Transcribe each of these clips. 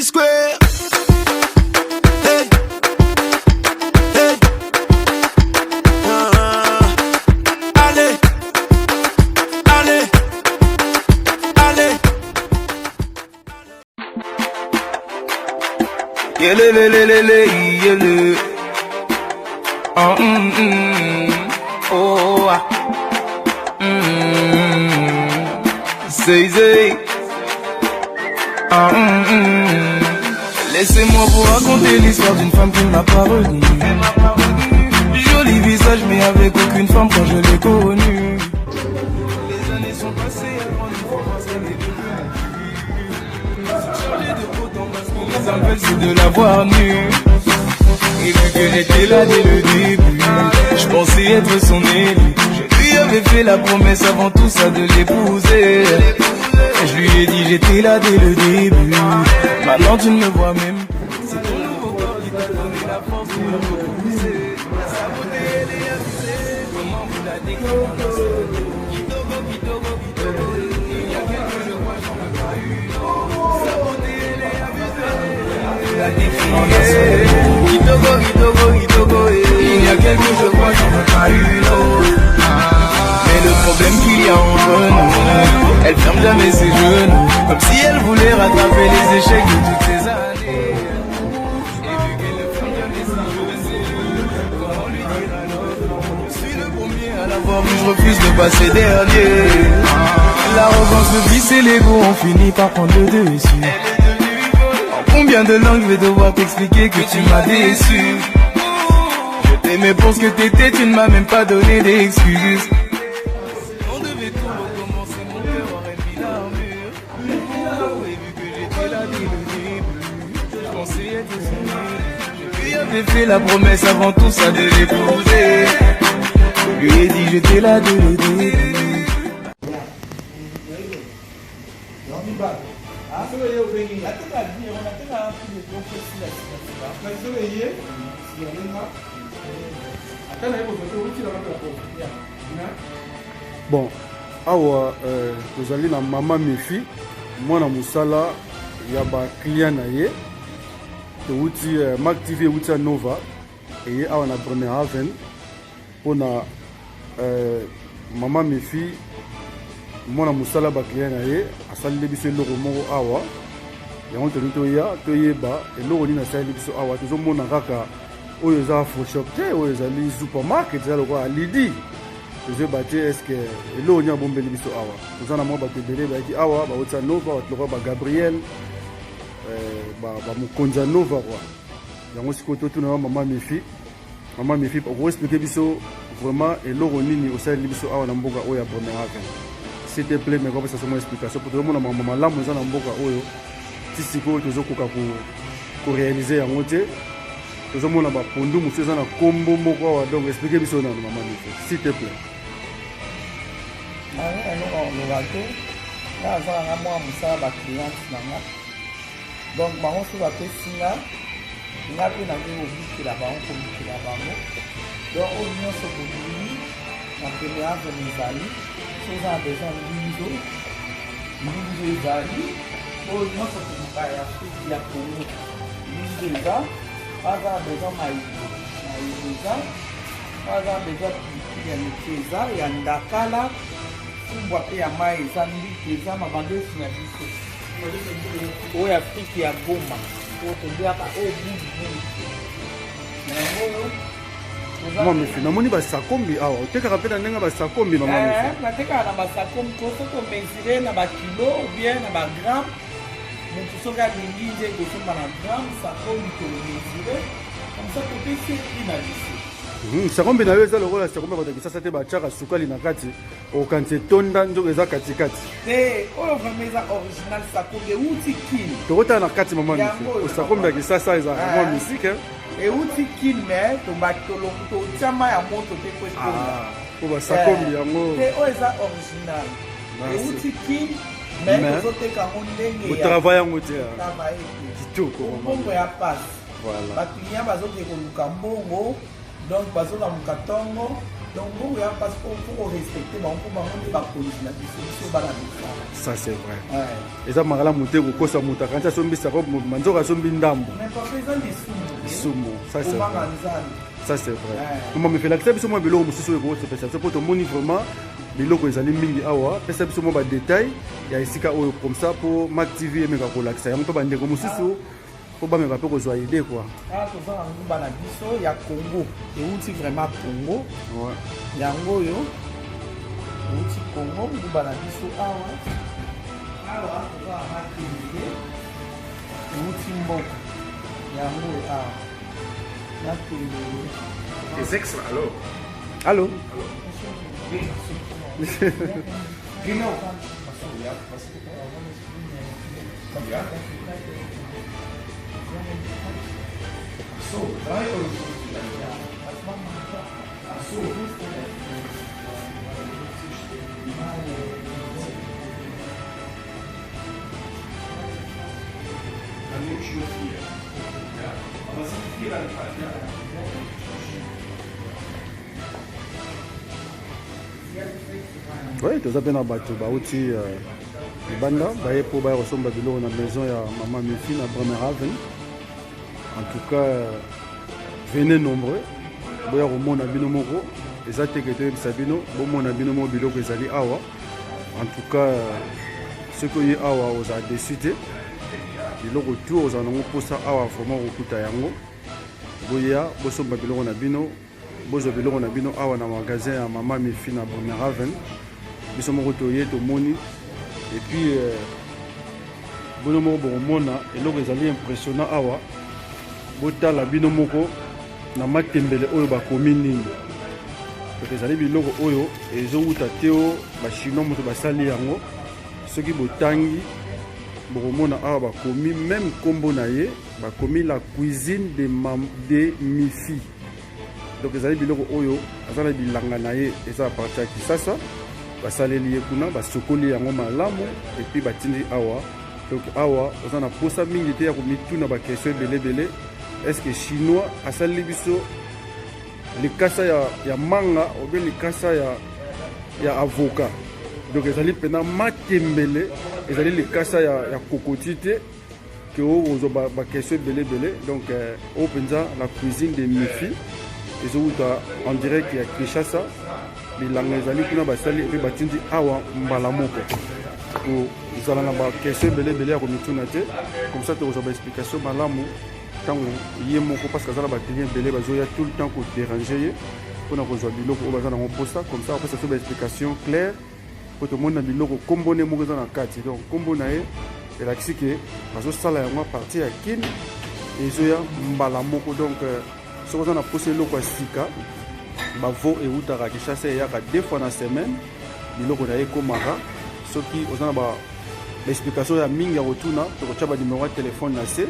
Square. Hey, hey. Ah, allez, allez, allez. Yelelelelele, yele. Oh, oh, ah. Zay, zay. Ah, Laissez-moi vous raconter l'histoire d'une femme qui ne m'a pas retenu. Joli visage, mais avec aucune forme quand je l'ai connue. Les années sont passées, elle grandit, faut voir ce qu'elle est devenue. Changer de autant parce que les hommes veulent, c'est de la voir nue. Et vu que j'étais là dès le début, je pensais être son élu. Je lui avais fait la promesse avant tout ça de l'épouser. Je lui ai dit j'étais là dès le début. Maintenant tu ne me vois même plus. C'est ton nouveau corps qui t'a donné la force de me repousser. Sa beauté elle est abusée. Comment vous la décrire? Kitoko, kitoko, kitoko. Il y a quelques jours, moi j'en veux pas une. Sa beauté elle est abusée. La décrire. Kitoko, kitoko, kitoko. Il y a quelques jours, moi j'en veux pas une. Mais le problème qu'il y a entre nous, elle ferme jamais ses genoux, comme si elle voulait rattraper les échecs de toutes ces années. Et vu qu'elle ne ferme jamais ses genoux, comment lui dire alors? Je suis le premier à l'avoir vu, je refuse de passer dernier. L'arrogance, le vice et l'ego ont fini par prendre le dessus. En combien de langues je vais devoir t'expliquer que tu m'as déçu? Je t'aimais pour ce que t'étais, tu ne m'as même pas donné d'excuses. On devait tout recommencer, mon cœur aurait mis l'armure. Et vu que j'étais là dès le début, je pensais être son élu. Je lui avais fait la promesse avant tout ça de l'épouser. Je lui ai dit j'étais là dès le début. Bon, awa tozali na mama Mifi, mwana mosala ya baclient na ye. Towuti Mac TV, ewuti ya Nova, eye awa na Bremerhaven mpona mama Mifi, mwana mosala baclient na ye, asaleli biso eloko moko awa. Yango tolingi toya toyeba eloko nini asaleli biso awa. Tozomona kaka oyo eza Afroshop te, oyo ezali supermarket, eza lokola Lidi. Tozoyeba te est-ce eloko nini abombeli biso awa. Toza na mwa bato ebele bayaki awa, bauti ya Nova, bato lokola baGabriel, bamokonzi ya Nova kua. Yango sikoyo totuna na mama Mifi. Mama Mifi, okoexpliquer biso vraiment eloko nini osaleli biso awa na mboka oyo ya Bremerhaven, s'il te plaît? Mais kopesa so mwa explication po tozomona makambo malamu eza na mboka oyo, ti sikoyo tozokoka koréaliser yango te. Tozomona bapondu mosusu eza na nkombo moko awa. Donc explique biso nano, mama Mifi, s'il te plaît. Eloko koloba te, nga aza nanga mwa mosala bacliente na nga. Donc bango so bapesi nga, nga mpe nakoki kobikela bango, kobikela bango. Donc oyo nyonso bolingi na Bremerhaven ezali. So oza na besoin mbinzo, mbinzo ezali. Oyo nyonso koluka ya Afrique, ya Congo, mbinzo eza. Aza na besoin mayibo, mayibo eza. Aza na besoin pilipili ya mike, eza. Ya ndakala, fumbwa mpe ya mai eza, mbiki eza, mabando esi na biso. Oyo Afrique ya Goma, oyo toliaka, oyo bulubulu na yango oyo. Mama Mifi, namoni basakombi awa. Otekaka mpe na ndenge basakombi, mama Mifi? Natekaka na basakombi ko soki omesure na bakilo ou bien na bagramme. Motu soki alingi nde kosomba na gramme, sakombi tomesure comme ça, topesi prix na biso. Sakombi na yo eza lokola sakombi ya bato ya Kisasa te, batiaka sukali na kati, okanisi etonda, nzoka eza katikati. Te, oyo vraiment eza original, sakombi euti Kini. Tokotala na kati, mama Yango Mifi. oyo. Sakombi ya Kisasa ezalaka mwa misike. Euti Kini, mais totia mai ya moto te po etonda. Po basakombi yango. Te, oyo eza original. Merci. Euti Kini, mais Mais- tozoteka yango ndenge ya botravaille yango te. Travaille te. Kitoko, mama. Mbongo ya pasi. Voilà. Baclient bazokende koluka mbongo, donc bazolamuka ntongo. Donc mbongo ya mpasi po faut korespecte bango, mpo bango nde bakonzi na biso, biso bana misala. Ça c'est vrai. Eza malamu te kokosa moto akanisi asombi sako manzoka asombi ndambo. Mais papa, eza lisumu. Lisumu, ça c'est kobanga vrai. Nzambe. Ça c'est vrai. Mama Mifi, lakisa biso mwa biloko mosusu oyo ekokosepesa biso, mpo tomoni vraiment biloko ezali mingi awa. Pesa biso mwa badetail ya esika oyo, comme ça mpo Mak TV emeka kolakisa yango mpe bandeko mosusu mpo bameka mpe kozwa idée quoi. Awa toza na nguba na biso ya Congo, euti vraiment Congo. Yango oyo euti Congo, nguba na biso awa. Awa toza na matembele, euti mboka yango oyo awa, matembele. Les ex, alors. Allo. Genau. Ja, was? Ja. Ach so, 3,50 Euro. Ach so. Dann nehme ich nur vier. Ja. Aber es sind viereinhalb, ja. Oui, toza mpe na bato bauti libanda, baye mpo baya kosomba biloko na maison ya mama Mifi na Bremerhaven. En tout cas, venez nombreux, boya komona bino moko. Eza te ke toyebisa bino, bomona bino moko biloko ezali awa. En tout cas, soki oye awa, ozala déçu te. Biloko tout ozala nango mposa awa, vraiment okokuta yango. Boya bosomba biloko na bino, bozwa biloko na bino awa na magasin ya mama Mifi na Bremerhaven. Biso moko toye, tomoni, et puis bino moko bokomona eloko ezali impressionnant awa. Botala bino moko na matembele oyo bakomi nini. Donc ezali biloko oyo ezowuta te o bachinois moto basali yango. Soki botangi, bokomona awa bakomi même nkombo na ye, bakomi "La cuisine de Mifi". Donc ezali biloko oyo aza na bilanga na ye, eza partie ya Kisasa. Basaleli ye kuna, basokoli yango malamu et puis batindi awa. Donc awa oza na posa mingi te ya komituna baquestion ebele ebele: est ce que chinois asaleli biso likasa ya manga obe likasa ya avocat? Donc ezali mpena matembele, ezali likasa ya kokoti te ke oyo kozwa baquestion ebele ebele. Donc oyo mpenza "La cuisine de Mifi", ezowuta en direct ya Kinshasa. Bilanga ezali kuna, basali epe batindi awa mbala moko. Kozala na baquestion ebele ebele ya komituna te, comme ça tokozwa baexplication malamu ntango ye moko, parce que aza na baclient ebele bazoya tout le temps kodéranger ye mpona kozwa biloko oyo baza nango mposa. Comme ça apesa so baexplication claire, po tomoni na biloko nkombo nde moko eza na kati. Donc nkombo na ye elakisi ke bazosala yango à partir ya Kine, ezoya mbala moko. Donc soki oza na posa eloko ya sika, bavo eutaka Kinshasa, eyaka deux fois na semaine, biloko na ye ekomaka. Soki oza na baexplication ya mingi ya kotuna, tokotia banimero ya telefone na se,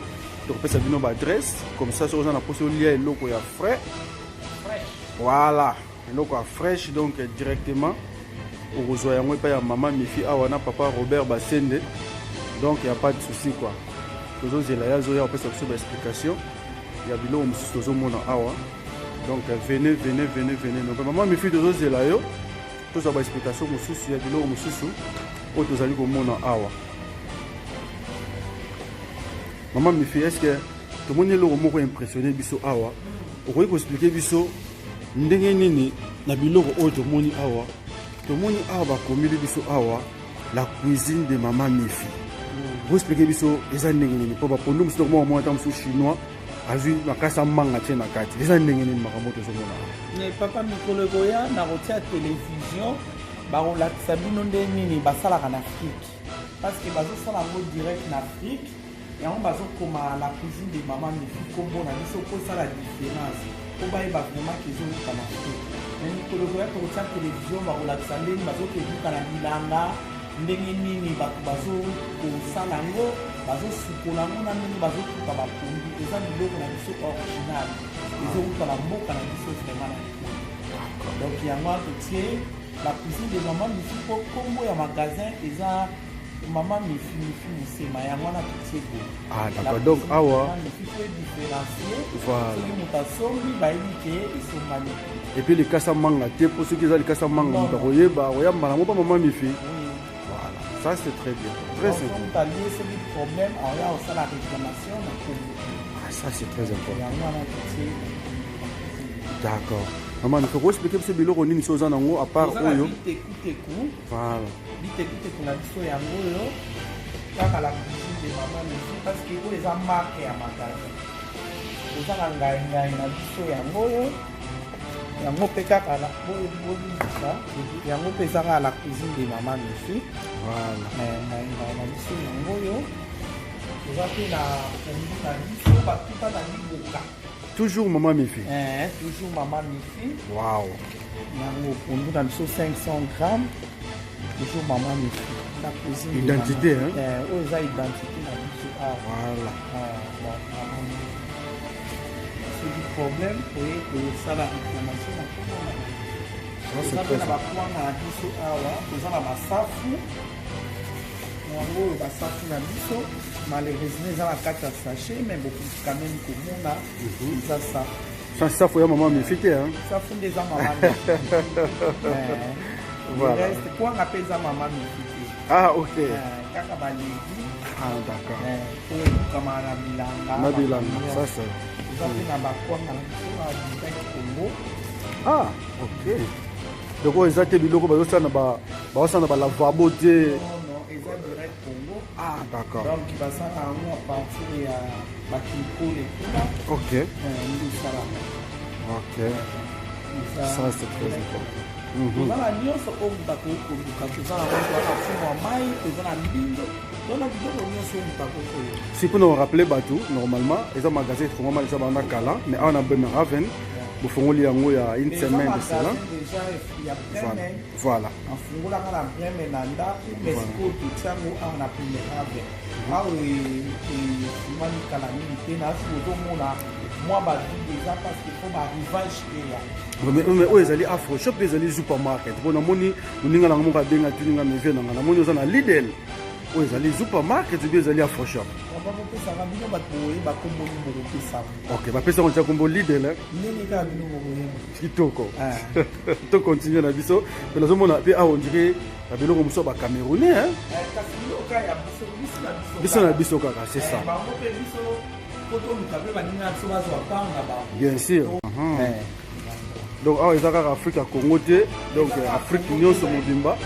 tokopesa bino baadresse. Comme ça soki oza na posa olia eloko ya frais, voilà, eloko ya fraîche, donc directement okozwa yango epai ya mama Mifi awa na papa Robert Basende. Donc ya pas de souci quoi. Tozozela ye azoya kopesa biso baexplication ya biloko mosusu tozomona awa. Donc venez, venez, venez, venez. Donc mama Mifi, tozozela yo, tozwa baexplication mosusu ya biloko mosusu oyo tozali komona awa. Mama Mifi, est ce que tomoni eloko moko impressionne biso awa? Okoki koexpliquer biso ndenge nini na biloko oyo tomoni awa? Tomoni awa bakomeli biso awa "La cuisine de mama Mifi". Oexpliquer biso eza ndenge nini, mpo bapondu mosusu tokomona mona ta mosusu chinois azwi makasi amanga tie na kati. Eza ndenge nini makambo tozomona awa? Mais papa, mikolo ekoya na kotia télévision, bakolakisa bino nde nini basalaka na Afrique, parce que bazosala yango direct na Afrique. Yango bazokoma "La cuisine de mama Mifi", nkombo na biso, kosala différence mpo bayeba vraiment ke ezoluka na Afrique. Mais mikolo ekoya, tokotia télévision, bakolakisa ndenge bazokebuka na bilanga, ndenge nini bato bazokosala yango, bazosukola yango, na ndenge bazotuka bapondu. Eza biloko na biso original, ezowuta na mboka na biso vraiment na likolo. Donc yango wana totie "La cuisine de mama Mifi", mpo nkombo ya magasin eza. Mama Mifi, Mifi Musema, yango wana totie boye. Ah, d'accord. Donc, awa. Mifi faut différencier. Voilà. Soki moto asombi, bayebi ke esombami. Et puis likasa manga te, po soki eza likasa manga, moto akoyeba, akoyamba nango pa mama Mifi. Oui. Voilà. Ça, c'est très bien. Très Donc, simple. moto alie soki problème, aoya kosala réclamation na kombo. Ah, ça, c'est très important. Yango wana totie. D'accord. Maman, il faut expliquer biso biloko nini so oza nango à part Toza na oyo. bitekuteku. Voilà. Bitekuteku na biso yango oyo kaka la cuisine de mama Mifi parce que oyo eza marque ya magasin. Toza na ngai ngai na biso yango oyo, yango mpe kaka na bolimbisa, yango mpe eza kaka la cuisine de mama Mifi. Voilà. Ngai ngai na biso yango oyo, toza mpe na pondu na biso batuta na liboka. Toujours mama Mifi. Toujours mama Mifi. Wow. Yango pondu na biso 500 grammes. Toujours mama Mifi. La cuisine de Identité, mama. hein? Oyo eza identité na biso awa. Voilà. Bon, mama Mifi. Soki problème, oye kosala réclamation na kombo na biso. Ça, c'est Toza mpe très na bakwanga na biso awa, toza na basafu. Yango oyo basafu na biso, malheureusement eza na kati ya sachet, mais bokoki quand même komona eza safu. Ça, safu ya mama Mifi te, hein? Safu nde eza mama Mifi. Voilà. Le reste, kwanga mpe eza mama Mifi te. Ah, ok. Kaka balegi. Ah, d'accord. Oyo ebukamaka na bilanga. Na bilanga, ça c'est. Toza mpe na bakwanga na biso na direct Congo. Ah, ok. Donc oyo eza te biloko bazosala na ba bazosala na ba lavabo te. Non, non, eza direct Congo. Ah, d'accord. Donc basala yango à partir ya bakinkole kuna. Ok. Nde esalaka. Ok. Eza Ça c'est très important. Toza na nyonso oyo moto akoki koluka, toza na moto afungwa mai, toza na mbindo, toza na biloko nyonso oyo moto akoki koluka. Si mpona korappeler bato, normalement eza magasin efongwama eza banda kala, mais awa na Bremerhaven bofongoli yango ya une Mais eza semaine de cela. magasin déjà ya Voilà. Bremen. Voilà. Afungolaka na Bremen na ndako, mais sikoyo totia yango awa na Bremerhaven. Awa efungwami kala mingi te, na soki ozomona mwa bavide eza parce que fo barivage eya. Mais oyo ezali Afro Shop, ezali supermarket. Mpo namoni moninga nanga moko abenga tuninga mevie nanga, namoni oza na Lidl. Oyo ezali supermarket obi ezali Afro Shop? Papa, bopesaka bino bato boyeba kombo nini bokopesaka. Ok, bapesaka tia kombo Lidl, hein? Ndenge kaka bino bokoyeba. Kitoko. Ah. To continue na biso mpe nazomona mpe awa ondire babiloko mosusu ya bacamerounais, hein? Kasi biloko ya biso, biso na biso. Biso na biso kaka, c'est ça. Bango mpe biso po toluka mpe baninga na biso bazwa part na bango. Bien sûr. Donc awa eza kaka Afrique ya Congo te, donc Afrique nyonso mobimba,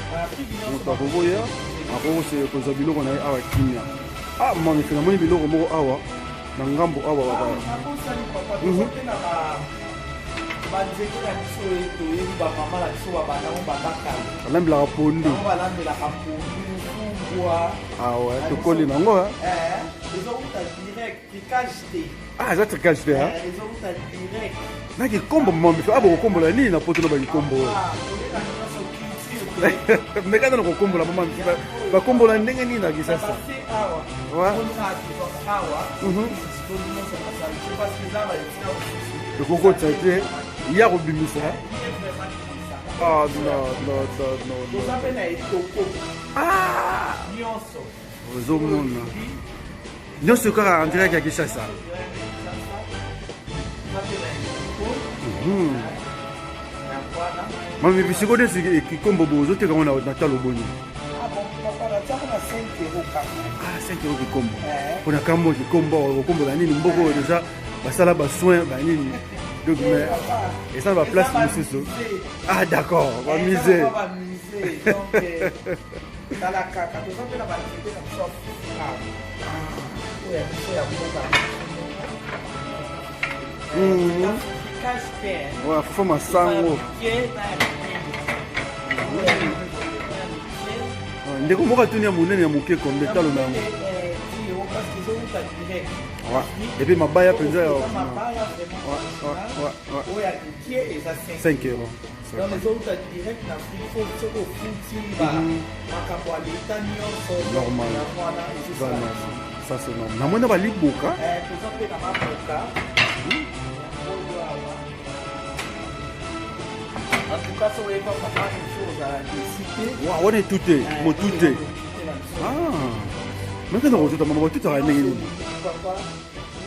moto akokoya, akoki kozwa biloko na ye awa kimia. Ah, mamife, namoni biloko moko awa na ngambo awa baka. Nabosani papa, toza mpe na banzete na biso oyo toyebi, bamama na biso babandango banda kala. Balambelaka pondu. Bango balambelaka pondu, fumbwa. Awa tokoli nango, hein? Ezowuta direct, tricage te. Ah, eza tricage te, hein? Ezowuta direct. Na kikombo, mamife, ah, bokokombola nini na poto na bakikombo oyo? Ah, toyeba nyonso culture te. Mekata na kokombola, mama, bakombola ndenge nini na Kisasa? Base awa. Mpona tozwaka awa sikoyo nyonso basali te parce que eza baesika mosusu. Ekokotisa te ya kobimisa. Ye vraiment bimisaka. Ah, non, non, non, non. Toza Non. mpe na etoko nyonso. Ozomona nyonso kaka en direct ya Kinshasa. Toza mpe na etoko yango wana. Mami, sikoyo neti kikombo boye, ozoteka ngo na talo boni? Ah bon, papa, natiako na 5 euro kaka. Ah, 5 euro kikombo? Eh. Mpona kambo kikombo okombola nini, mboka oyo déjà basala basoin banini, donc mais eza na baplace mosusu. Ah, d'accord, bamusée. Bamusée, donc tala kaka, toza mpe na banzete na biso ya fufu awa, oyo ya biso ya mboka. Cache te. Ouais, fufu masango. Mike na ya minene. Ah, ndeko moko atuni ya monene ya moke combien, talo na yango? Ouais. Et puis mabaya mpenza ya Mabaya vraiment original. Oyo ya mike eza 5. 5 euros. Donc ezouta direct na Afrique, fo soki ofuti makambo ya leta nyonso. Normal. Yango wana ezosala. Ça c'est normal, namoni na baliboka. Toza mpe na maboka oyo awa. En tout cas, soki oyeba mama, il faut ozala déçu te. Wana etute motu te. Na biso Ah. Mais kena kotuta mama batutaka ndenge nini? Papa,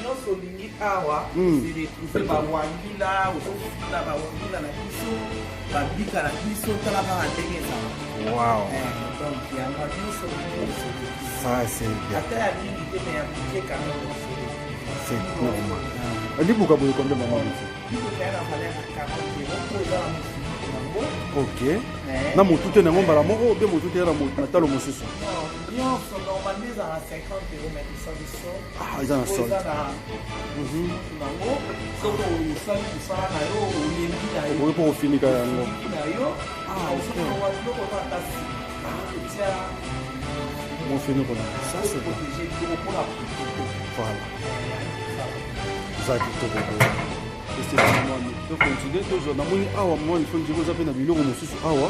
nyonso olingi awa se retrouve bawangila, ozofula bawangila na biso, babika na biso, tala kaka ndenge ezala. Wow. Donc yango nyonso olingi se retrouve. Ça c'est bien. Ata ya mingi te, mais ya moke quand même se retrouve. C'est normal. Libuka boye combien mama Mifi? Libuka ya na valeur ya 40 euros po eza na mosusu nango. Ok. Na motu te nango mbala moko ou bien motu te na talo mosusu? Nyonso normalement ezala 50 euros, mais tosali solde. Ah, eza na solde. Eza na nango, soki osali mosala na yo, olembi na yo, okoki mpo kofinika yango. Ofiniki na yo. Ah, ok. Biloko eza ata nsima etia mofiniko na ça c'est bon. Protéger biloko mpona protéger. Voilà. Eza kitoko boye. Esepamwami tocontinue tozwa namoni awa mwa ifo ndiko eza mpe na biloko mosusu awa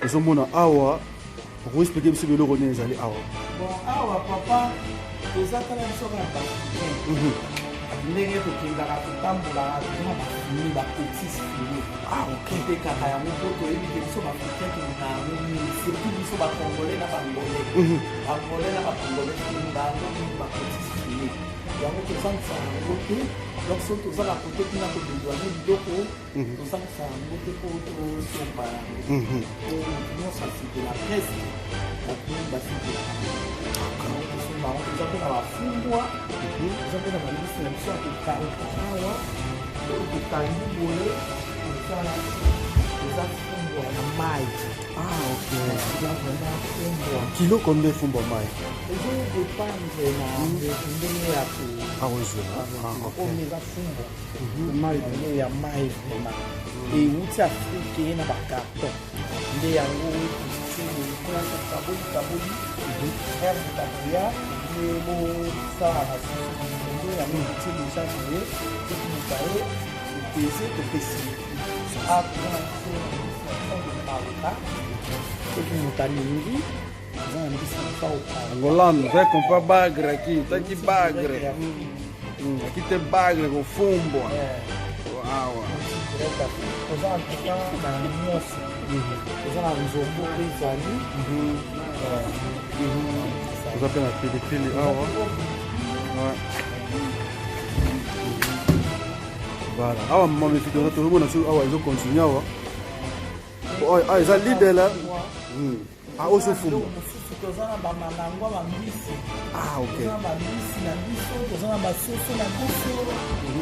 ozomona awa. Okoexplike biso biloko nini ezali awa? Bon, awa papa, toza tala biso kaka baafricain ndenge tokendaka, totambolaka, toza na bafini, bacotis fini. Ah, ok. Totekaka yango mpo toyebi ke biso baafricain tolingaka yango mingi, surtout biso bacongolais na bangolais. Bangolais na bacongolais tolingaka yango mingi, bacotis fini yango tozangisaka yango te. Donc soki toza na kote kuna kodédouane biloko, tozangisaka yango te mpo tosomba yango. Po motu nyonso asepela, presque bato mingi basepelaka yango, tosomba yango. Toza mpe na bafumbwa, toza mpe na balisi na biso ya kokauka awa. Oyo tokangi boye eza fumbwa ya mai. Ah, ok. Eza vraiment fumbwa. Kilo combien fumbwa mai? Ezodépendre na ndenge ya ko Akozwela. Ah, ok. Oyo eza fumbwa mai ya mai, vraiment euti Afrique, ye na bacarton nde yango. Kaboli kaboli frère motakoya nde bosalaka nde yango etie déjà boye. Soki moto aye opese, topesi. Toza na biso na biso soki moto alingi, eza na mbisi na biso akokauka. Angolano vai comprar bagre aqui, tá aqui bagre. Aqui tem bagre com fumbwa. Awa. Toza en tout cas na nyonso, toza na nzombo mpe ezali. Toza mpe na pilipili awa. Ouais. Voilà. Awa mama Mifi, toza tozomona so awa ezocontinue awa. Awa eza Lidl. Ah, oyo so fumbwa. Mosusu toza na bamalangwa, bambisi. Ah, ok. Toza na bambisi na biso, toza na basoso na biso.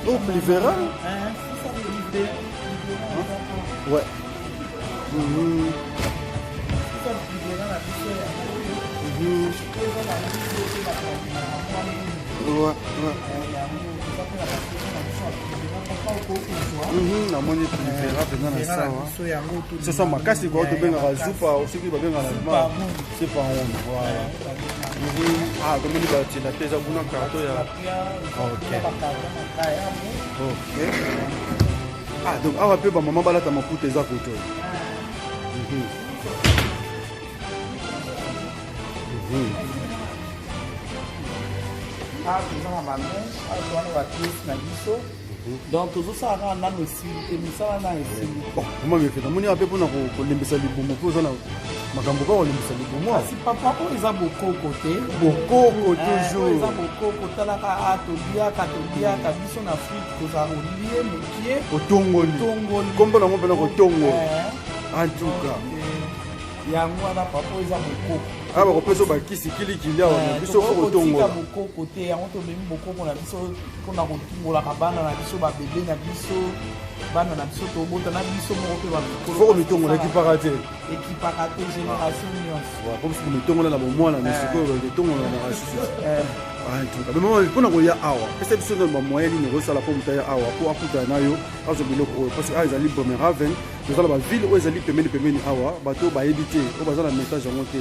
Oh, plivera. Soso libera. Ouais. Soso libera na biso yango oyo. Eza na biso oyo bakalingaka mwa mingi. Yango toza mpe na basoso na biso ya plivera, papa, okoki kozwa. Namoni plivera mpenza na sawa. Biso yango. Soso makasi kwa tobengaka zupa, soki babengaka na supa ngunu. Voilà. Ah, tomoni batilapia mpe eza kuna, carton ya. Ok. Ok. Ah, donc awa mpe bamama balata maputa eza koto. Awa toza na bamèche, awa toza na bapièce na biso. Donc tozosala kaka nano esili te, mosala na esili. Bon, mama Mifi, namoni awa mpe mpona kolembisa libumu, mpo oza na makambo kaka kolembisa libumu awa. Kasi papa, oyo eza bokoko te? Bokoko. Oyo eza Toujours. bokoko. Talaka, a toliaka, toliaka biso na Afrique, tozala kolie mokie. Otongoli. Tongoli. Kombo nango mpena kotongola. En tout Donc, cas yango wana papa, oyo eza bokoko. Awa bakopesa oyo bakisi kilikili awa na biso fo tokoki kotika kotongola. Bokoko te, yango tomemi bokoko na biso mpona kotungolaka bana na biso, babebe na biso, bana na biso tobota na biso moko mpe bamikolo. Fo komitongola ekipaka te. Ekipaka te, génération nyonso. Po biso komitongola na bomwana, mais sikoyo kotongola na basusu. En tout cas, mais mpona koya awa, pesa biso nano bamoyen nini okosala mpo moto aya awa mpo akutana na yo, azwa biloko oyo, parce que awa ezali Bremerhaven, toza na baville oyo ezali pembeni pembeni awa. Bato oyo bayebi te, oyo baza na message yango te,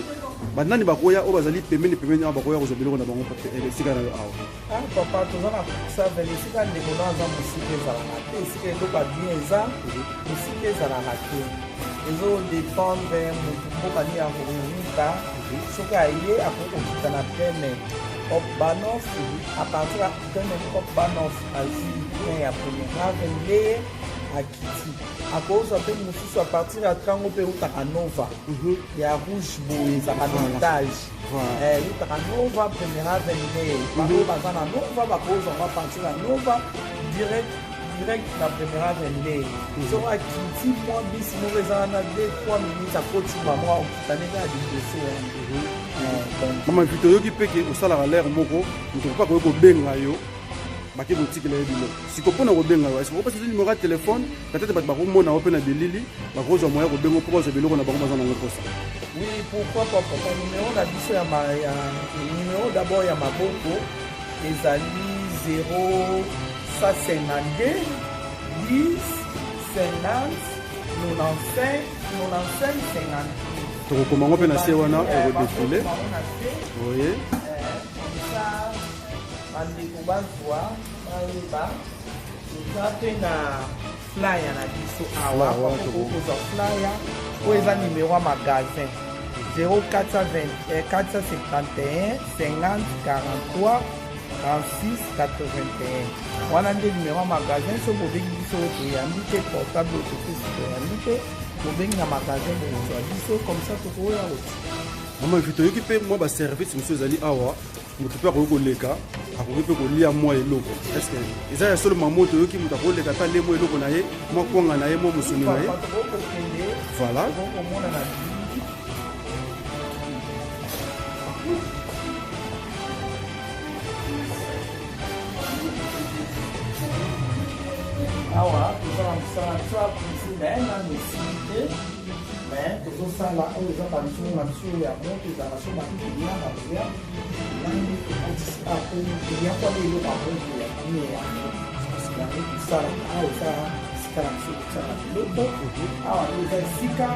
banani bakoya oyo bazali pembeni pembeni awa, bakoya kozwa biloko na bango esika na yo awa? Ah papa, toza na Cuxhaven, esika ndeko na aza. Mosika ezalaka te, esika eloko ya bien eza, mosika ezalaka te. Ezodépendre motu mboka nini ya koyuta. Soki aye, akoki kokita na Bremen. Hopbahnhof, à partir ya train Hopbahnhof azwi train ya Bremerhaven nde akiti. Akozwa mpe mosusu à partir ya train yango mpe eutaka Nova ya rouge boye ezalaka na étage. Eutaka Nova Bremerhaven nde bango baza na Nova bakozwa yango à partir ya Nova direct direct na Bremerhaven nde. Soko akiti mwa bisi moko eza wana 2 3 minutes akoti bango akokita ndenge ya liboso wana. Mama Vito, oyoki mpe ke osalaka lere moko moto mpe akoki kobenga yo bake kotikela ye biloko. Siko mpona kobenga yo, est-ce okopesa numéro ya telefone? Peut-être bato bakomona yo mpe na bilili, bakozwa moya kobenga mpo bazwa biloko na bango baza nango mposa. Oui, pourquoi pas, papa. Numéro na biso ya, ya numéro d'abord ya maboko ezali 0152 10 50 95 95 58. Tokokoma yango mpe na se wana, ekodefile. Bakongo na se. Oye. Comme ça bandeko bazwa bayeba. Toza mpe na flyer na biso awa. Flyer wana. Kozwa flyer oyo eza numéro ya magasin 0420 471 50 43 36 81. Wana nde numéro ya magasin. Soki bobengi biso, oyo toyambi te portable, oyo topesi toyambi te, bobengi na magasin, bokozwa biso. Comme ça tokoya kotika. Mama Vito, oyoki mpe mwa baservice mosusu ezali awa, moto mpe akoki koleka, akoki mpe kolia mwa eloko. Est-ce eza ya solo, mama? Toyoki moto akoleka ata ale mwa eloko na ye, mwa kwanga na ye, mwa mosuni na ye. Papa, tokoki kokende. Voilà. Tokoki komona na bilili. Awa toza na mosala biso ya cuisine, nano esili te, mais tozosala. Oyo eza banzungu na biso ya moto, ezalaka so bakilia na koya nani tokotisi akoya kwana eloko ya moto ya mie yango yango tosalaka. Awa eza esika na biso kosala biloko. Awa nde eza esika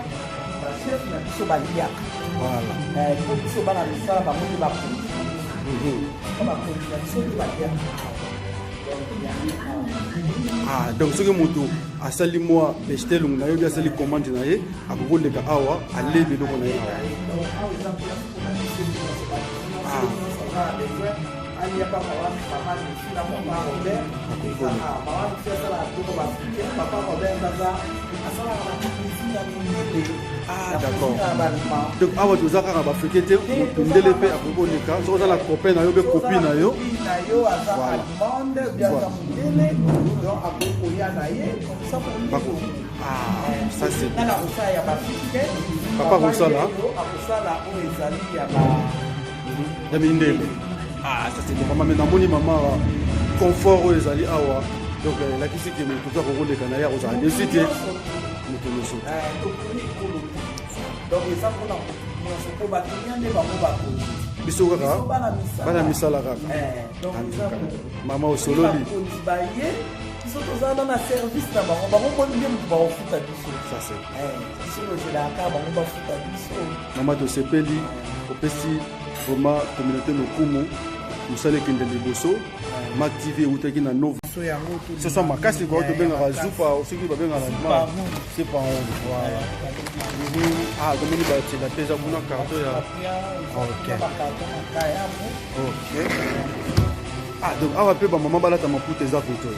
bachef na biso baliaka. Voilà. Po biso bana misala, bango nde bakonzi, esika bakonzi na biso nde baliaka awa. Donc yango awa. Ah, donc soki moto asali mwa Bestellung na ye obi asali commande na ye, akoki koleka awa, ale biloko na ye awa. Donc awa eza place mpona biso nyonso, nyonso aza na besoin alia. Papa wana, mama Mifi na papa Robert eza awa. Mama Mifi asalaka biloko baafricain, papa Robert aza asalaka na cuisine ya mindele. Ah, na d'accord. cuisine ya baallemand. Donc awa toza kaka baafricain te, moto ndele mpe akoki koleka. Soki oza na copain na yo mpe copine na yo. Copine na yo aza Voilà. allemande bien aza mondele, donc akoki koya na ye comme ça. Ah, ça c'est Nga na kosala ya baafricain. Papa akosala? Akosala oyo ezali ya ba Ya mindele. Ah, ça c'est bon, mama. Mais namoni mama, confort oyo ezali awa, donc elakisi ke moto to akokoleka na ye, akozala déçu te, moto nyonso. Toponi ekolo te, donc eza mpona moto nyonso, mpo bakiliya nde bango bakonzi. Biso kaka Biso bana misala. Bana misala kaka. Donc En eza tout cas, mama, osololi. Bakonzi baye, biso toza wana na service na bango. Bango moni nde moto bakofuta biso. Ça c'est Biso tozelaka kaka bango bafuta biso. Mama, tosepeli. Opesi vraiment communauté lokumu, mosala ekende liboso. Mak TV eutaki na Nova. So yango soso makasi kwa tobengaka zupa, soki babengaka Zupa sipa. Voilà. Ah, tomoni batiela mpe eza kuna carton ya Ok. Bacarton makayabu. Ok. Ah, donc awa mpe bamama balata maputa eza koto.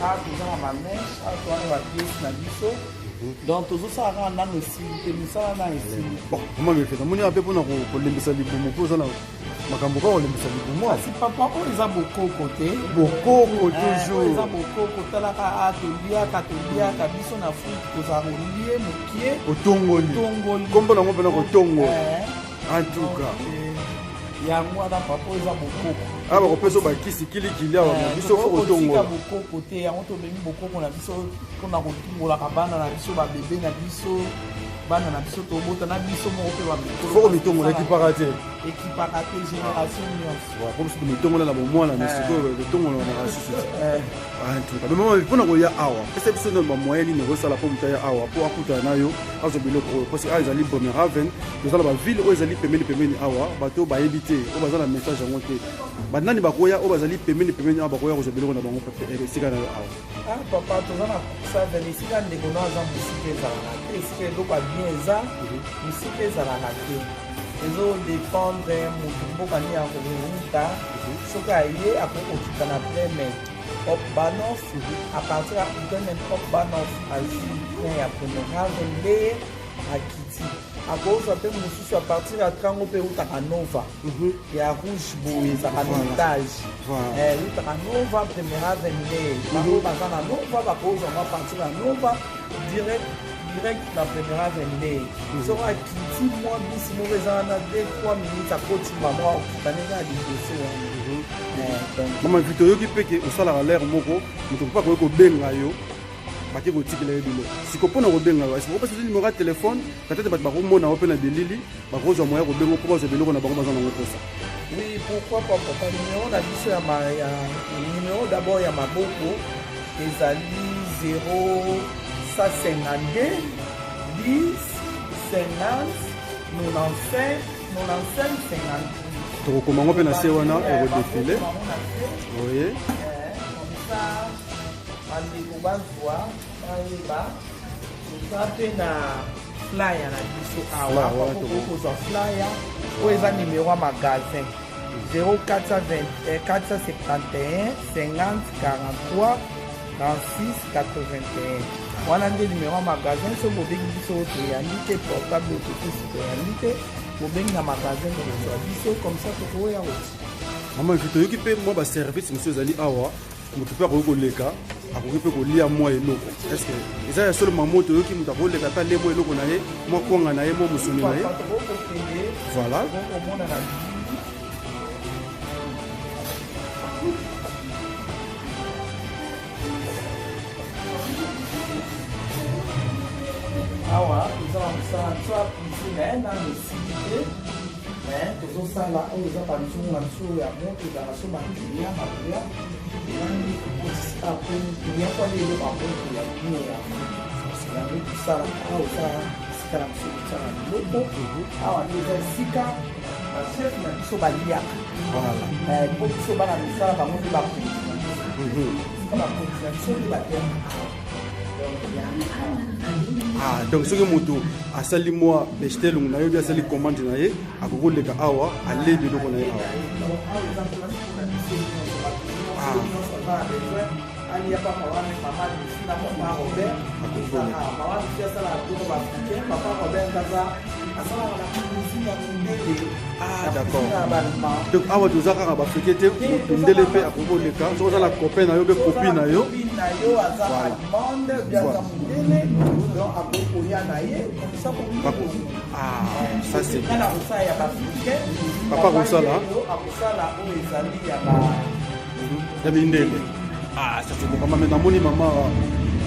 Awa toza na bamèche, awa toza na bapièce na biso. Donc tozosala kaka, nano esili te, mosala na esili. Bon, mama Mefe, namoni awa mpe mpona kolembisa libumu, mpo oza na makambo kaka kolembisa libumu awa. Kasi papa, oyo eza bokoko te? Bokoko. Oyo eza Toujours. bokoko. Talaka, a toliaka, toliaka biso na Afrique, tozala kolie mokie. Otongoli. Tongoli. Kombo nango mpena kotongola. En tout cas. Donc, yango wana papa, oyo eza bokoko. Awa bakopesa bakisi kilikili awa na biso fo Tokoki kotika kotongola. bokoko te. Yango tomemi bokoko na biso mpona kotungolaka bana na biso, babebe na biso. Bana na biso tobota na biso moko mpe bamikolo. Foko mitongola ekipaka te. Ekipaka te génération nyonso. Po biso tomitongola na bomwana mais sikoyo totongola na basusu te. En tout cas, mais mama mpona koya awa, pesa biso nano bamoyen nini okosala mpo moto aya awa mpo akutana na yo azwa biloko oyo, parce que awa ezali Bremerhaven, toza na baville oyo ezali pembeni pembeni awa, bato oyo bayebi te, oyo baza na message yango te, banani bakoya oyo bazali pembeni pembeni awa bakoya kozwa biloko na bango esika na yo awa? Ah papa, toza na Cuxhaven, esika ndeko no aza mosika ezalaka te, esika eloko ya bien eza mosika ezalaka te, ezodépendre motu mboka nini akowuta. Soki aye akoki kokita na Bremen Hauptbahnhof, à partir ya Bremen Hauptbahnhof azwi train ya Bremerhaven nde akiti, akozwa mpe mosusu à partir ya train yango mpe eutaka Nova ya rouge boye, ezalaka na étage, eutaka Nova Bremerhaven nde bango baza na Nova, bakozwa yango à partir ya Nova direct direct na Bremerhaven nde. Soki akiti mwa bisi moko eza wana 2 3 minutes, akoti mama akokita ndenge ya liboso wana. Donc mama Vito, oyoki mpe ke osalaka lere moko, moto mpe akoki kobenga yo, bake kotikela ye biloko. Siko mpona kobenga yo, est opesa numéro ya telefone, peut-être bato bakomona yo mpe na bilili, bakozwa moya kobenga mpo bazwa biloko na bango baza nango mposa. Oui, pourquoi pas papa. Numéro na biso ya, ma, ya numéro d'abord ya maboko ezali 0152 10 50 95 95 58. Tokokoma yango mpe na se wana, ekodéfiler oye. Comme ça bandeko bazwa bayeba. Toza mpe na flyer na biso awa. Flyer wana. Bakoki kozwa flyer oyo eza numéro ya magasin 0420 471 50 43 36 81, wana nde numéro ya magasin. Soki bobengi biso oyo toyambi te portable oyo topesi, toyambi te, bobengi na magasin, bokozwa biso, comme ça tokoya kotika. Mama Vito, toyoki mpe mwa baservice mosusu ezali awa, moto mpe akoki koleka, akoki mpe kolia mwa eloko. Est ce que eza ya solo mamo? Toyoki moto akoleka mpe alie mwa eloko na ye, mwa kwanga na ye, mwa mosuni na ye. Papa, tokokokende. Voilà. Tokokomona na bilili awa toza na mosala biso ya cuisine, nano esili te, mais tozosala. Oyo eza banzungu na biso ya moto, ezalaka so baclient bakoya, ezangi kokotisika po client po alia eloko ya moto ya bien. Yango yango tosalaka awa, eza esika na biso kotiaka biloko. Awa nde eza esika bachef na biso baliaka. Po biso bana misala, bango nde bakonzi na biso, esika bakonzi na biso nde baliaka awa. Donc yango. Ah, donc soki moto asali mwa Bestellung na ye obi asali commande na ye, akoki koleka awa, alie biloko na ye awa. Donc awa eza place mpona biso nyonso, bato nyonso aza na besoin alia papa wana, mama Lusi na papa Robert. Mama Lusi asalaka biloko baafricain, papa Robert aza asalaka na cuisine ya mindele. Ah, d'accord. Na cuisine ya baallemand. Donc awa toza kaka baafricain te, moto ndele mpe akoki koleka. Soki oza na copain na yo mpe copine na yo. Copine na yo aza allemande bien, aza mondele, donc akoki koya na ye comme ça. Ah, ça c'est nga na kosala ya baafricain. Papa akosala? Akosala oyo ezali ya ba Ya mindele. Ah, ça c'est bon mama. Mais namoni mama,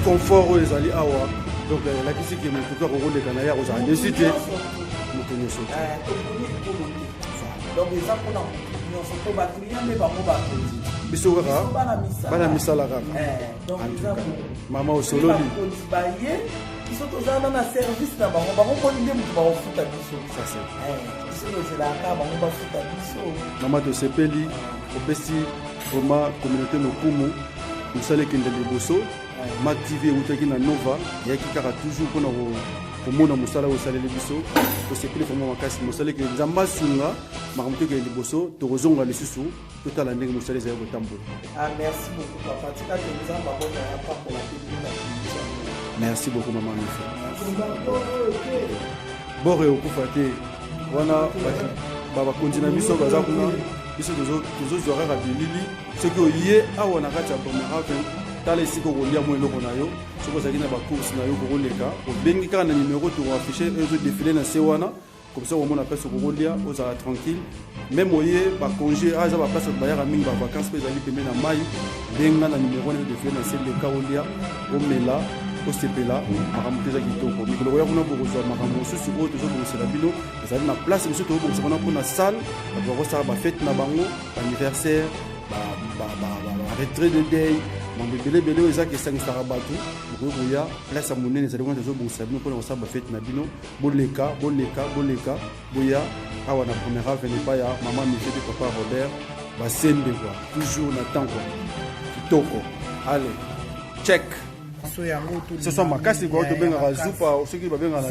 confort oyo ezali awa, donc elakisi ke moto mpe akokoleka na ye, akozala déçu te, moto nyonso te. Toponi ekolo te, donc eza mpona moto nyonso, mpo baclient nde bango bakonzi. Biso kaka Biso bana misala. Bana misala kaka. Donc En tout eza cas, bongo. mama, osololi. Bakonzi baye, biso toza wana na service na bango, bango moni nde moto bakofuta biso. Ça c'est Biso tozelaka bango bafuta biso. Mama, tosepeli, opesi vraiment communauté lokumu, mosala ekende liboso. Mak TV eutaki na Nova, eyaki kaka toujours mpona komona mosala oyo osaleli biso. Tosepeli vraiment makasi. Mosala ekende, Nzambe asunga, makambo tokende liboso. Tokozonga lisusu, totala ndenge mosala ezali kotambola. Ah, merci beaucoup papa, tika ke Nzambe abona ya pambola mpe bino na communauté. Merci beaucoup mama Mife. Bor ekokufa te wana, bakonzi na biso baza kuna, biso tozozwa kaka bilili. Soki oye awa na kati ya Bremerhaven, tala esika okolia mwa eloko na yo. Soki ozalaki na bacourse na yo, kokoleka, obengi kaka na numero tokoafficher oyo ezodéfiler na se wana, comme ça omona place okokolia, ozala tranquille. Même oye bacongé, aza baplace bato bayaka mingi bavacance mpe ezali pembe na mai, benga na numero wana ezodéfiler na se, leka olia, omela. Osepela makambo te, eza kitoko. Mikolo koya kuna bokozwa makambo mosusu oyo tozobongisela bino. Ezali na place mosusu tozobongisa kuna mpona salle, bato bakosala bafete na bango, baanniversaire, baretrait de day, mambo ebele ebele oyo ezaki esangisaka bato. Bokoki koya place ya monene ezali kuna, tozobongisa bino mpona kosala bafete na bino. Boleka, boleka, boleka, boya awa na Première Avenue epai ya mama Mife mpe papa Robert Basembe quoi, toujours na temps quoi, kitoko. Allez, check. So yango Ce sont makasi quoi, tobengaka zupa, soki babengaka na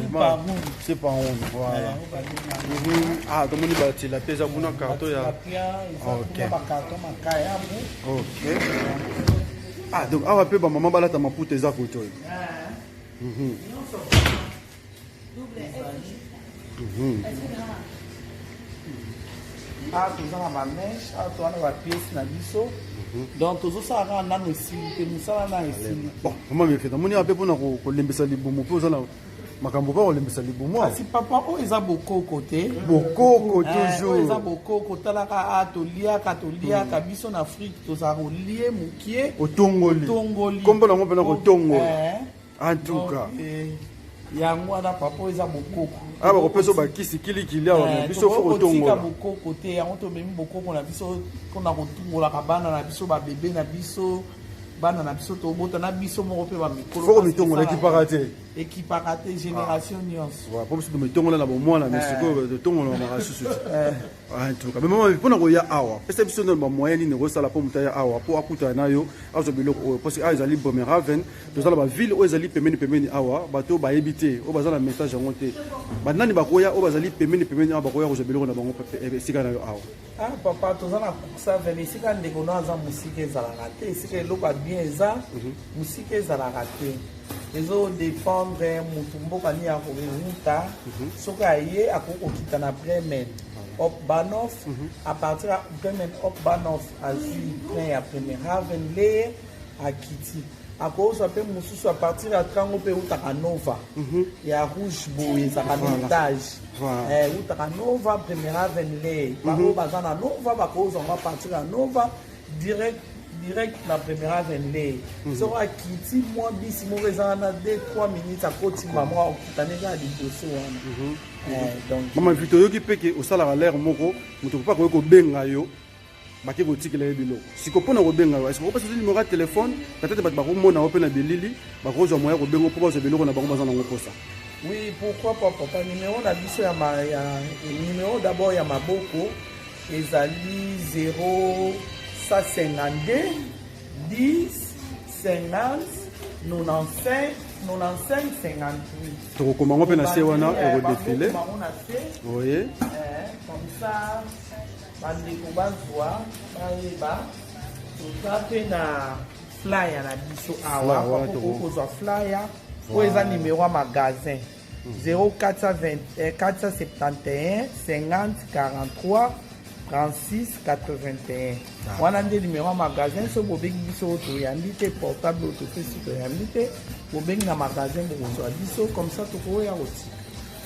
c'est pas on, voilà. Ah, tomoni batilapia eza kuna, carton ya Ok. Bacarton makayabu. Ok. Ah, donc awa mpe bamama balata maputa eza kote oyo. Awa toza na bamèche, awa toza na bapièce na biso. Donc tozosala kaka, nano esili te, mosala na esili. Bon, mama Mefe, namoni awa mpe mpona kolembisa libumu, mpe oza na makambo mpo kolembisa libumu awa. Kasi papa, oyo eza bokoko te? Bokoko. Eh, oyo Toujours. Eza bokoko. Talaka, a toliaka, toliaka biso na Afrique, tozala kolie mokie. Otongoli. Otongoli. Kombo nango mpena kotongola. Eh. En tout cas. Donc, yango wana papa, oyo eza bokoko. Awa bakopesa bakisi kilikili awa, Eh, biso fo tokoki kotika kotongola. bokoko te. Yango tomemi bokoko na biso mpona kotungolaka bana na biso, babebe na biso, bana na biso tobota na biso moko mpe bamikolo. Fo komitongola, ekipaka te. Ekipaka te, génération nyonso. Voilà, po biso tomitongola na bomwana, mais sikoyo totongola susu te. En tout cas, mais mama, mpona koya awa, pesa biso nano bamoyen nini ekosala mpo moto aya awa, mpo akutana na yo, azwa biloko oyo, parce que awa ezali Bremerhaven, toza na baville oyo ezali pembeni pembeni awa. Bato oyo bayebi te, oyo baza na message yango te, banani bakoya oyo bazali pembeni pembeni awa, bakoya kozwa biloko na bango esika na yo awa? Ah papa, toza na Cuxhaven, esika ndeko no aza. Mosika ezalaka te, esika eloko ya bien eza, mosika ezalaka te. Ezodépendre motu mboka nini akowuta. Soki aye, akoki kokita na Bremen Hauptbahnhof. À partir ya Bremen Hauptbahnhof, azwi train ya Bremerhaven Lehe, akiti, akozwa mpe mosusu à partir ya trango mpe eutaka Nova ya rouge boye, ezalaka na étage. Eutaka Nova, Bremerhaven Lehe. Bango baza na Nova, bakozwa yango à partir ya Nova direct direct na Bremerhaven Lehe. Soki akiti, mwa bisi moko eza wana, 2 3 minutes akotimba moko, akokita ndenge ya liboso wana. Donc Mama Vito, oyoki mpe ke osalaka lere moko, moto mpe akoki kobenga yo, bake kotikela ye biloko. Siko mpona kobenga yo, est-ce okopesa numéro ya telefone? Peut-être bato bakomona yo mpe na bilili, bakozwa moya kobenga mpo bazwa biloko na bango baza nango mposa. Oui, pourquoi pas papa. Numéro na biso ya numéro d'abord ya maboko ezali 0152 10 50 95 95 58. Tokokoma yango mpe na se wana, ekodéfiler. Bango na se. Oye. Comme ça bandeko bazwa, bayeba. Toza mpe na flyer na biso awa. Flyer wana. Papa, kozwa flyer oyo eza numéro ya magasin 0420 471 50 43 36 81. Wana nde numéro ya magasin. So bobengi biso, oyo toyambi te portable, oyo topesi toyambi te, bobengi na magasin, bokozwa biso. Comme ça tokoya kotika.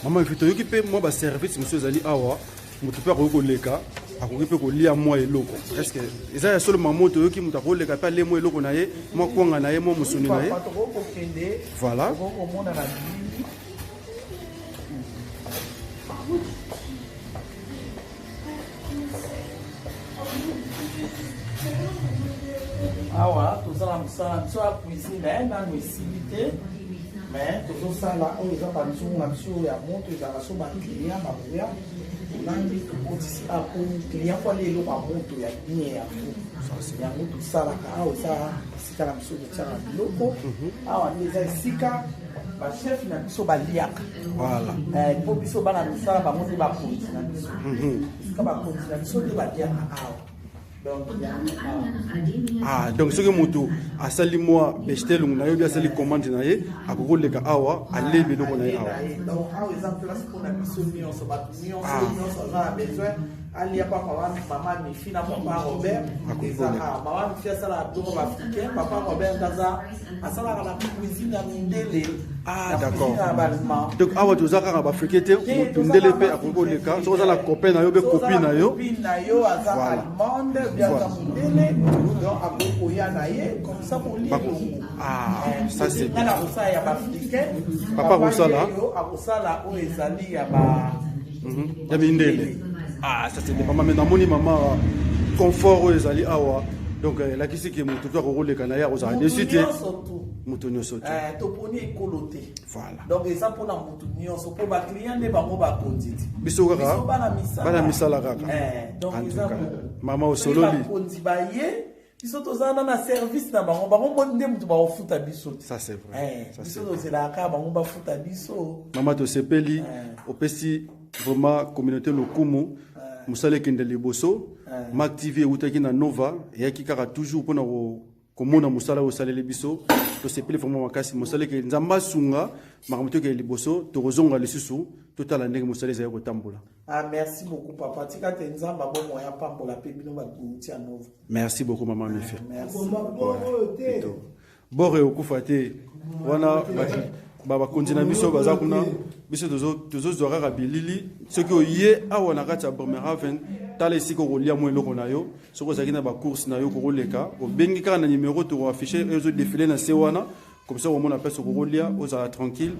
Mama Vito, toyoki mpe mwa baservice mosusu ezali awa, moto mpe akoki koleka, akoki mpe kolia mwa eloko. Est-ce eza ya solo, mama? Toyoki moto akoleka mpe alie mwa eloko na ye, mwa kwanga na ye, mwa mosuni na ye. Papa, tokoki kokende. Voilà. Tokoki komona na bilili. Awa toza na mosala na biso ya cuisine, nano esili te, mais tozosala. Oyo eza banzungu na biso ya moto, ezalaka so baclient bakoya, tolambi, tokotisi apo client po alia eloko ya moto ya bien. Yango, yango tosalaka awa. Eza esika na biso totiaka biloko. Awa nde eza esika bachef na biso baliaka. Voilà. Mpo biso bana misala, bango nde bakonzi na biso. Esika bakonzi na biso nde baliaka awa. Donc yango awa. Ah, donc soki moto asali mwa Bestellung na ye, obi asali commande na ye, akoki koleka awa, alie biloko na ye awa. Donc awa eza place mpona biso nyonso, bato nyonso nyonso aza na besoin. Alia pa mama, mama Mifi na papa Robert. Eza ah, mama Mifi asalaka biloko ba africain, papa Robert nde aza asalaka na cuisine ya mindele. Ah, na d'accord. cuisine ya ba-allemand. Donc awa toza kaka baafrikain te, moto ndele mpe akoki koleka soki oza na copain na yo mpe copine na yo. Copine na yo aza Voilà. allemande, bien aza Voilà. mondele, donc akoki koya na ye comme ça kolia elongo. Ah, Eh, ça, c'est nga na kosala ya baafricain, Papa akosala? ye oyo akosala oyo ezali ya ba Ya mindele. Ah, ça c'est bien. Mama, mais namoni mama confort oyo ezali awa, donc elakisi ke moto to akokoleka na ye akozala Moto desu te. nyonso tu. Moto nyonso te. Eh, toponi ekolo te. Voilà. Donc eza mpona motu nyonso, mpo baclient nde bango bakonzi te. Biso kaka Biso bana misala, bana misala kaka. Eh, donc En eza tout cas, bongo. mama Soki osololi. bakonzi baye, biso toza na service na bango, bango nde motu bakofuta biso te. Ça c'est vrai. Eh, Ça, c'est biso vrai. tozelaka kaka bango bafuta biso. Mama, tosepeli, opesi vraiment communauté lokumu, mosala ekende liboso. Mac TV eutaki na Nova, eyaki kaka toujours mpona komona mosala oyo osaleli biso. Tosepeli vraiment makasi, mosala ekende, Nzambe asunga, makambo tokende liboso, tokozonga lisusu totala ndenge mosala ezali kotambola. Ah, merci beaucoup papa, tika te Nzambe abomo ya pambola mpe bino bato bouti ya Nova. Merci beaucoup mama Mifi. Merci. Bore okufa te wana bakonzi na biso baza kuna, biso tozozwa kaka bilili. Soki oye awa na kati ya Bremerhaven, tala esika okolia mwa eloko na yo. Soki ozalaki na bacourse na yo, kokoleka, obengi kaka na numero tokoaffiche oyo ezodefile na se wana, comme ça okomona place okokolia, ozala tranquille.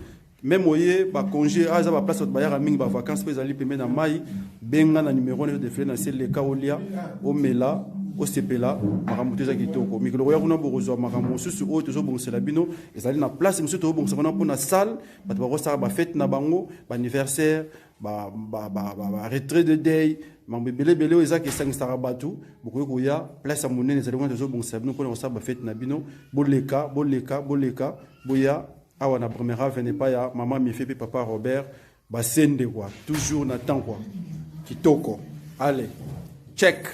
Même oye bacongé, aza baplace bato bayaka mingi bavacance mpe ezali pembe na mai, benga na numero wana ezodefile na se, leka olia, omela, osepela, makambo to eza kitoko. Mikolo koya kuna bokozwa makambo mosusu oyo tozobongisela bino. Ezali na place mosusu tozobongisa kuna mpona salle, bato bakosala bafete na bango, baanniversaire, ba retrait de deuil, makambo ebele ebele oyo ezaka esangisaka bato. Bokoki koya, place ya monene ezali kuna, tozobongisa bino mpona kosala bafete na bino. Boleka, boleka, boleka, boya awa na Bremerhaven epai ya mama Mife mpe papa Robert Basende quoi, toujours na temps quoi, kitoko. Allez, check.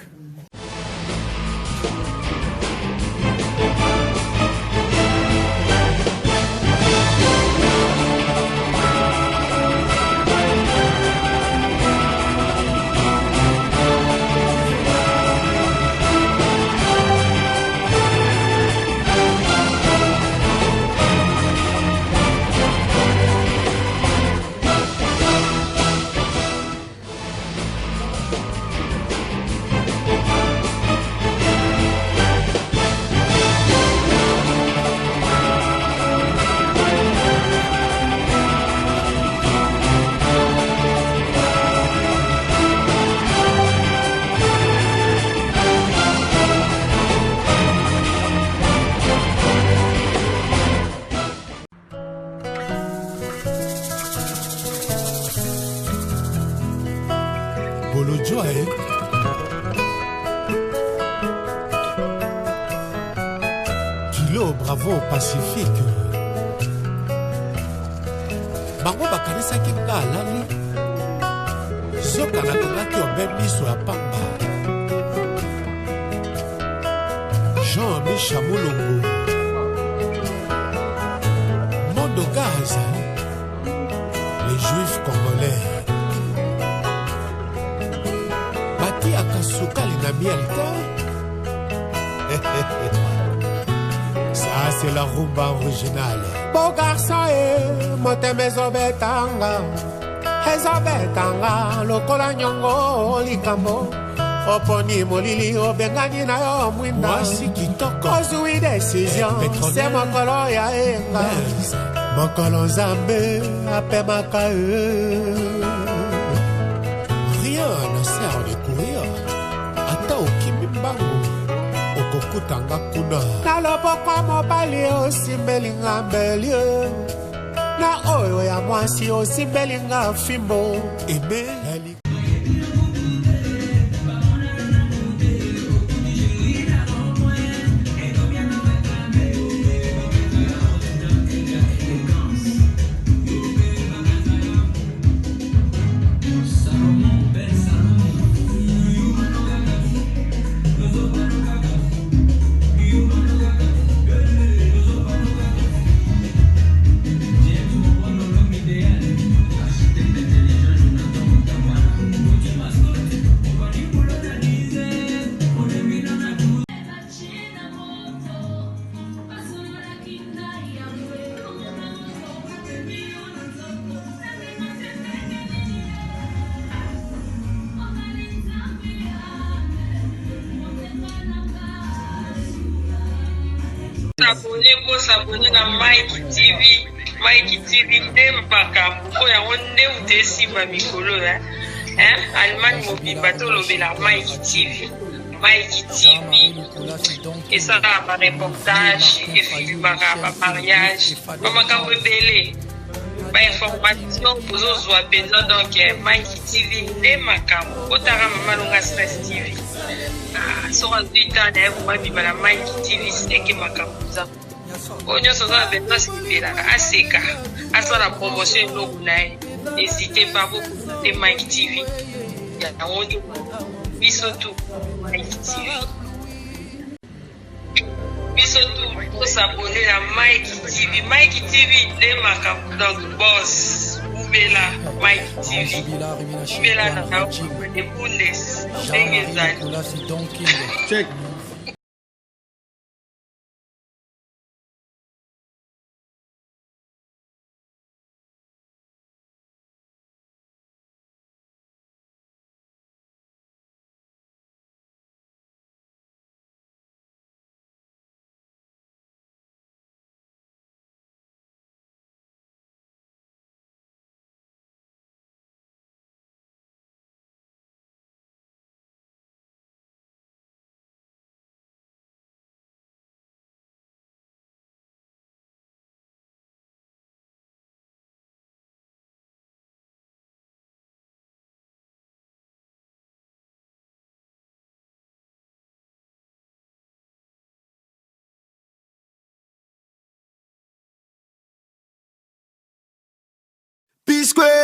Bolodjoa, eh? Kilo bravo Pacifique. Bango bakanisaki nga alali, zoka nakangaki obe miso ya pamba. Jean Misha Mulongo, Mondo Gaz, les juifs congolais batiaka sukali na miel te. Ça, c'est la rumba originale. Beau garçon e, motema ezobetanga, ezobetanga lokola nyongo. Likambo oponi molili, obengani na yo mwinda. Mwasi kitoko, ozwi décision. Petronel. Se mokolo ya enga, mokolo Nzambe apemaka ye. Rien ne sert de courir, ata okimi mbangu, okokutanga kuna. Na loboko mobali osimbelinga mbeli, na oyo ya mwasi osimbelinga fimbo eme. Bosabone, bosabone na Mike TV. Mike TV nde makambo oyo, yango nde moto esimba mikolo ya hein? Allemagne mobimba tolobela Mike TV. Mike TV esalaka bareportage, efilmaka bamariage, bamakambo ebele, bainformation bozozwa mpenza. Donc Mike TV nde makambo. Otaka Mama Longa Stress TV. Ah, soki azwi temps na ye komabima na Mike TV, seke makambo eza oyo nyonso aza na besoin, asepelaka, aseka, asala promotion eloko na ye, hésite pas, bocontacte Mike TV. Yango nde biso tu Mike TV, biso tu tosabone na Mike TV. Mike TV nde makambo. Donc boss, ubela Mike TV, ubela na ebundes ndenge ezali. Check. P-Square.